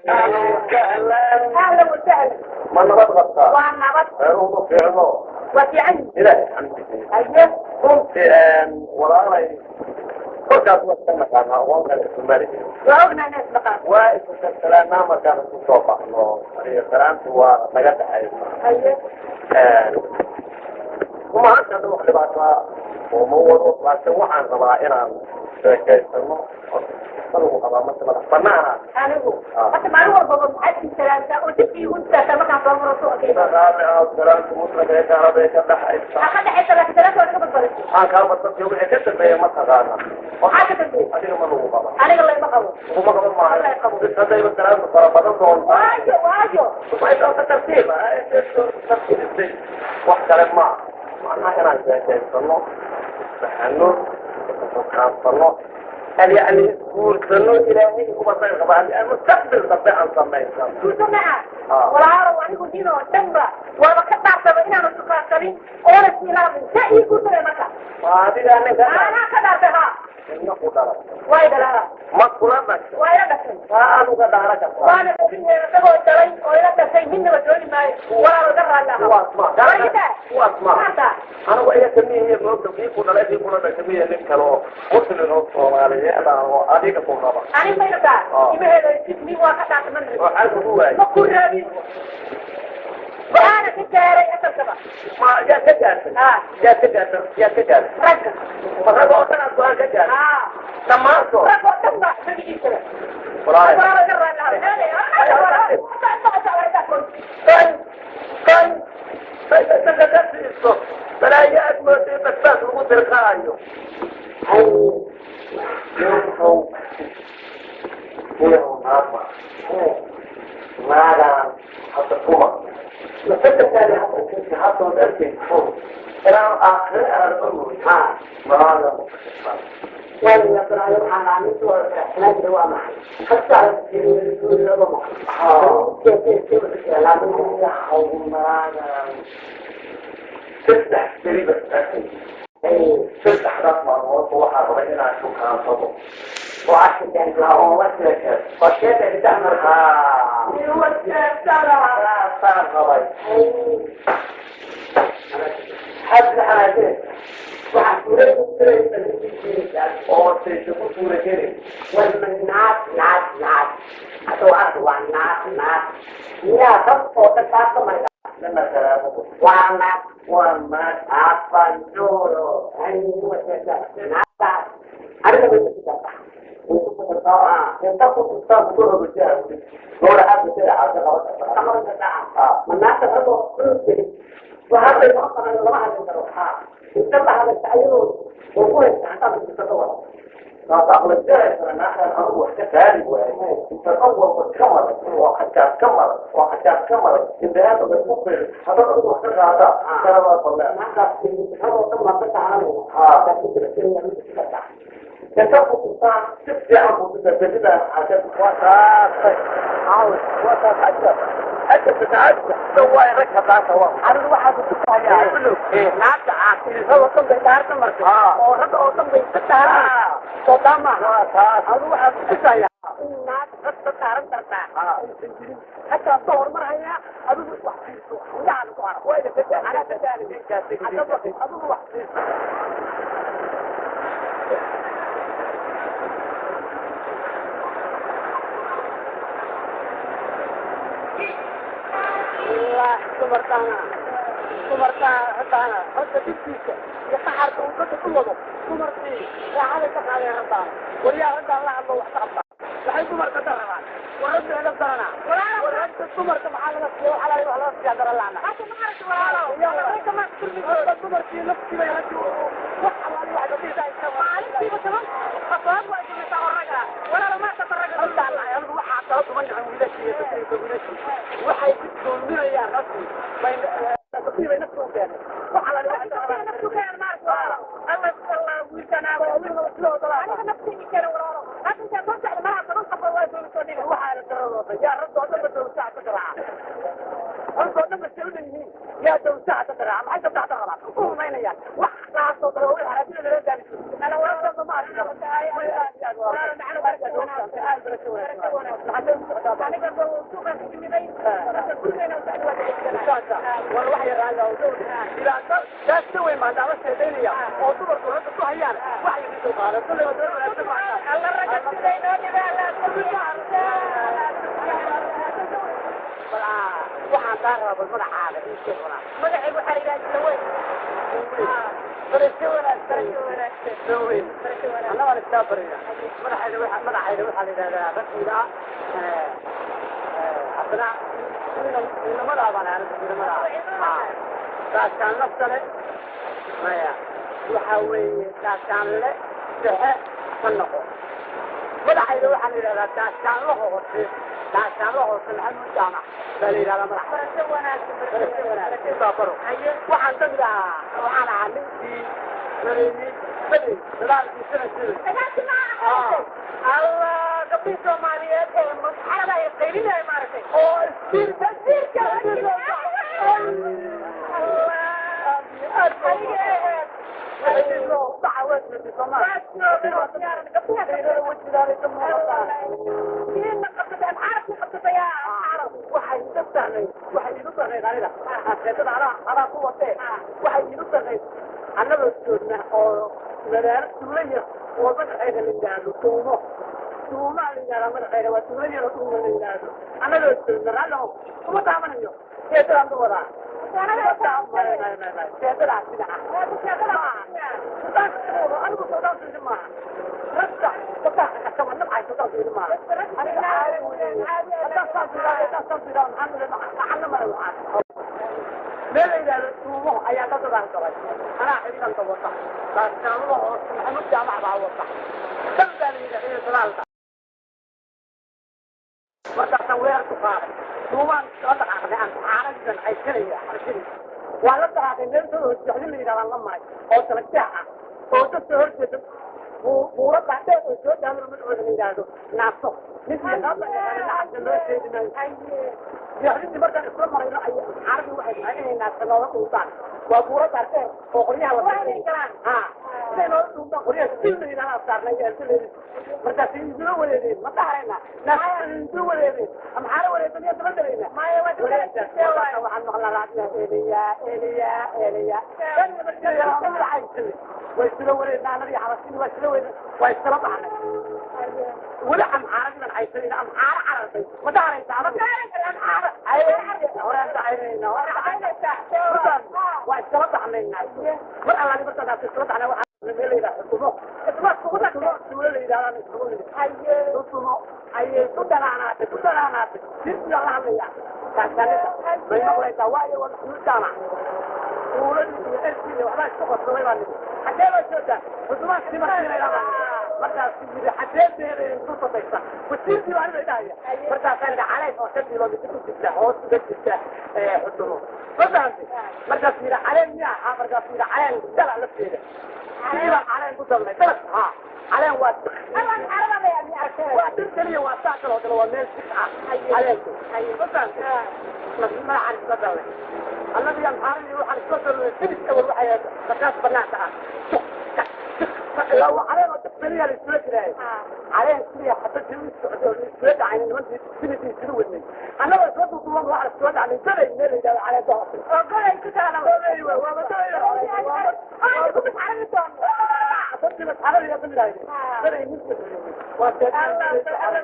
اهلا اهلا وسهلا. ما نبض غطاء waa nabad. Reeruhu fiicno. Waa fiican. Ilaahay xamdigiisa. Haye. Runtii walaalay kolkaas waa iska naqaanaa, aqoon kale isuma lihin. Waa ognaa inaad naqaan. Waa isku salaanaa markaan isku soo baxno, iyo salaantu waa naga dhaxaysa. Haye. Kuma halkan wax dhibaataa uma wado, laakiin waxaan rabaa inaan sheekaysano. Lagu qabaa marka madax banaana. Anigu horta maalin walbaba maxaad ii salaamtaa oo dib iigu intaasa markaan soo maro soo ogeyn? Raalli ah, salaantu muslimka ee gaalada ee ka dhaxaysa. Maxaa ka dhexaysa? Laakiin salaanta waa naga badbadisay. Waxaan kaa badbadsiyo wixii ka dambeeya ma taqaana. Maxaa ka dambeeya? Adiga ma lagu qaba. Aniga layma qabo. Kuma qaban maayo bis haddayba salaantu fara badan doontaa. Waayo, waayo. Waxay tartiib tartiibisay, wax kale ma macnaha inaan sheekaysano, isfahanno, isukaansano, yani isguursano, Ilaahay uba sayr qaba mustaqbil dambe aan samaysano. Guurso maca. Walaalow, anigu nin oo dhanba waaba ka dhaarsaba inaanu sukaansanin oona silaabin sa ii guursaday marka. Waa adigaa ninka? Anaa ka dhaartay, haa. Inna ku dhalay? Way dhalaa. Ma kula dhashay? Waa ila dhashay. Taa aad uga dhaara kartaa. Waana dhashay, isagoo dhalay oo ila dhashay midnaba dooni maayo. Walaalo, ga raalli ahaa. Kuwaas ma Wayta. kuwaas ma Maanta. Anigu iya kamihiy moogta, kii ku dhalay, kii kula dhashay miya nin kale oo muslim oo Soomaaliyeed ah oo adiga ku raba. Ani mayrtaa ima helaysid nin, waa ka dhaartay, man. Oo xal kugu waayay? Ma ku raabin, go-aana ka gaaray asalkaba. Ma yaa ka gaartay? Haa. Yaa ka gaartay? Yaa ka gaartay? Ragga. Ma rag oo dhan aad go-aan ka gaartay? Haa. Dhammaantood? Rag oo dhan ba magaciisaba. Walahi. Walaalo, ga raalli ahaa. Tay tay tay, dadka ka siiso balaayo aad mooday basbaas lagu dirqaayo. Yow yow, naama naagaan hadda kuma masakarkaani hadda haddood arkayso ilaa aakhire aan ogoy naagan. Naagan 3 beri bas arkay, 3daas maalmoodba waxaa rabay inaan shukaansado saasaan rabay. Oo sayse ku suura geli? Lama salaamo. Waa naag. Inta ku tustaan ku rogayaa gowra hadda sida caado qaba. Naagtan anigu wax ka qaadi waaye, inta awalba ka maray oo xaggaas ka maray oo xaggaas ka maray indahaada lagu firi, haddaad adigu wax ka qaadaa kaladaa balleen inta ku tustaan si fiican ku tusaa berridaa xaajad waa taasay waa taas xajka xajka tatacaja waay rag hadaanta waa. Anigu waxaa ku tusayaa bilow naagta caasirisada dhan bay dhaarta marka oo ragga oo dhan bay ka dhaaran soo daa maaha. Waa taas. Anigu waxaa ku tusayaa in naag rag ka dhaaran kartaa aysan jirin, hataa soo horumarhayaa. Adigu wax fiirso, indhahaada ku arag. Anaa ka daalin. Haddaba adigu wax fiirso. Allah, dumarkaana dumarkaana raggaana ragga dhibkiisa iyo qaxarka uu dadka ku wado, dumarkii raaxaday ka qaadeen raggaana. Waryaa, raggaan la hadlo, wax ka qabtaa waxay dumarka ka rabaan. War ragga edab daranaa, war ragga dumarka maxaa laga siiya? Waxaa laga wax laga siiyaa daran la'ana. Ragga dumarkii naftii bay raggi wax alaali wax gabdhihi. Anigu waxaa kala duman yahay wiilashii iyo dadka wiilashii waxay ku dulminayaan raggii bay gabdhihii bay nafta u keeneen wax alaali wax. Waxaana daradooda yaa ragga oo dhan ba dawsaha ka garaaca, ragga oo dhan ba sawda yihiin, yaa dawsaha ka garaaca, maxay gabdhaha ka rabaan u rumaynayaan wax kaasoo kale oo haraajida lala daaliso. Ma arki karo. Way aad iyo aad waa aad iyo aad. Aniga suuqaan ka timiday, marka gurigeena socda waa dhegeysanaya. War wax yar aan oo dhibaato taas ka weyn baan daawa sheegaynaya oo dumarku ragga ku hayaan wax yar soo qaada kulli wada wanaagsan baa. Alla ragga siday noo dhibaa alla. Waxaan kaa rabaa magacaaga ii sheeg walaa. Magacaygu waxaa la yidhaha Jaweyn. Barasho wanaagsan. Barasho wanaagsan. Jaweyn. Barasho wanaagsan. Anna waan iskaa baraya. Madaxayda waxa madaxayda waxaa la yidhahdaa rasmiga ah haddana ciidamadaa baan anigu ciidamadaa gaashaan naftale maya waxa weeye gaashaanle dhexe ka noqo. Madaxayda waxaa la yidhahdaa gaashaanla hoose, gaashaanla hoose Maxamuud Jaamac baa la yidhahdaa madaxa. Barasho wanaagsan. Barasho wanaagsan. Baro waxaan kamid ahaa, waxaan ahaa ninkii sareeyey badey dadaalkii sanadkii. Dagaalkii ma aha Allah gabdhihii Soomaaliyeed ee masxarada ay qaylinaya maaragtay oo isbiirka wasiirka Allah adiga ahayd. Waxay igu darnayd, waxay igu darnayd aniga sheekada anaa ku watee, waxay igu darnayd annagoo joogna oo magaalo tuulo yar oo madaxeeda la yidhaahdo Tuumo. Tuumaa la yidhahdaa madaxeeda, waa tuulo yar oo Tuumo la yidhaahdo. Annagoo joogna raallo kuma taabanayo sheekadaan ku wadaa sheekadaas dhinaca anigu sodaan fiiri maaha ragga dadka kama nabcay sodaan fiiri maaha aniga caadi weeye. Haddaan saas yidhaahdo, haddaan saas yidhaahdo, maxaa nule macana male. Waxaan meel la yidhaahdo Tuumo ayaa ka dadaal galay anaa ciidanka wata, gaashaanada hoose Maxamuud Jaamac baa wata dan baa la yidhahda dadaalka. Markaasaan weer ku qaaday Tuumaan la dhaqaaqday aan xaaradan haysanaya xarshadii waa la dhaqaaqay meel soo horjeexdin la yidhahdaan la maray oo talajeex ah oo dadka horjeeda buura dhaadheer oo soo dhaamiro magacooda la yidhaahdo Naaso ninkii yaqaanba yaqaana lacagta loo sheegi maayo. Jeexdintii markaan isla marayno ay xaaradii waxay tahay inay naasa nooga dhuuntaan, waa buura dhaadheer oo qoryaha la ha inay nooga dhuuntaan qoryaha sil la yidhahdaa saarnay eelkuleedin. Markaas isula wareegeen ma dhahayna naasa isula wareegeen amxaara wareegsan iyo daba dalayna waxaan maqlaa raadiyaha eliya eliya eliya way isula wareegna anadii xabasini waa isla wareegna waa isla baxnay weli amxaaradii baan haysanayna amxaara carartay ma dhaharaysa amxaara horaan dhacaynayna waa iskala baxnayna mar allaali markaas iskala baxnay waxaa meel la yidhaha Xutumo, Xutumo tuulo la yidhahdaan isugu nimid. Xutumo ayay ku dhanaanaatay, ku dhanaanaatay dirbigaa la hadlaya kaashanida bay maqlaysaa waayo waa Maxamuud Jaamac tuuladii iyo elkii iyo waxbaa isku qabsaday baa nidhi xaggee baa joogtaa Xutumaan simarsiinayna baa markaas yidhi xaggee beereen ku sadaysa wasiirkii baa aniga idhahaya. Markaasaan idhi caleys oo 5 kilomitir u jirta hoos uga jirta Xutumo ma fahamtay? Markaas yidhi caleen miya ahaa? Markaas yidhi caleen dala lafteeda sidii baan caleen ku dalnay dalag haa caleen waa waa dhir keliya waa saa kaloo kale waa meel sik ah caleenku ma fahamtay? Madaxaan isla dalnay annaga amxaaradii waxaan isla dalnay sidis awal waxay ahayd markaas banaanka ah ilaa waa caleen oo dad keliya la isula jiraaye caleen keliya xabadii u socday oo la isula dhacay nimankii sinidii isula wadnay annagoo isla duuduuban waxaan isula dhacnay galay meel la yidhahdo caleenta hoose Oo golay ku taala. Golay waa waaba golay dadkii masxarada yaa kamid ahayd galay ninka waa Allah Allah.